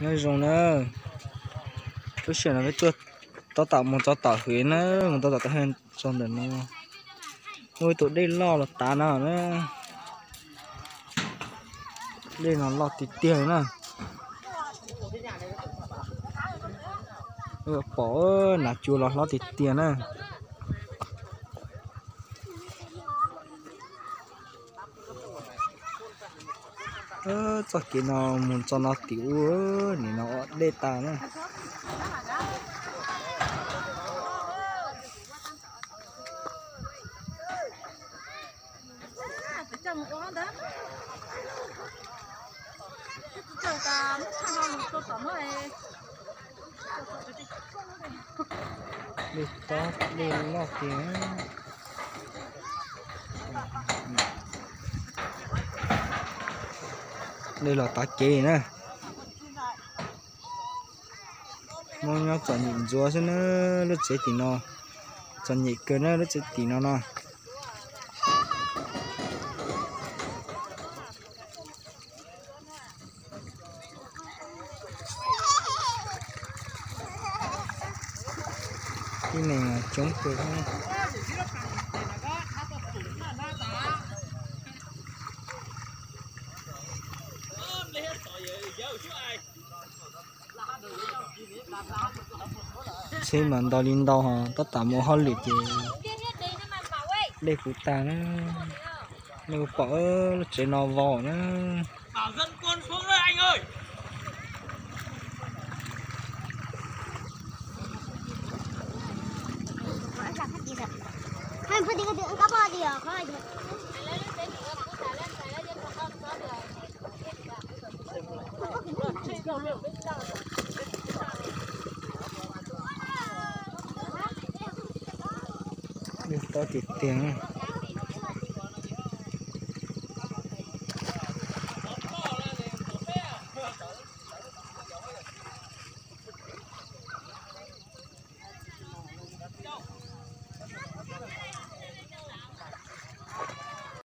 Nyob zoo na, lub sij hawm no peb tuaj tab tom mus txog tom hwv na, mus txog tom hwv txog ntawm no, muaj ib tug dej loj los tav no na. Dej no loj tiag tiag na. Pom hnav cua los hlob tiag tiag na. Txoj kev no mus txog no tim ub, nim no dej tas na. Dej tob dej loj tiag. Dej los tav kev na. Hmoob nyob txom nyem ntxuav xwb na, lub tsev tim no txom nyem kawg na, lub tsev tim no no. Tib neeg coob kawg. Tsheb mas ntau li ntau ho tab tom mus hauj lwm ces dej kuj tag na. Nej pom lub tsev no vau na. Dej tob tiag tiag.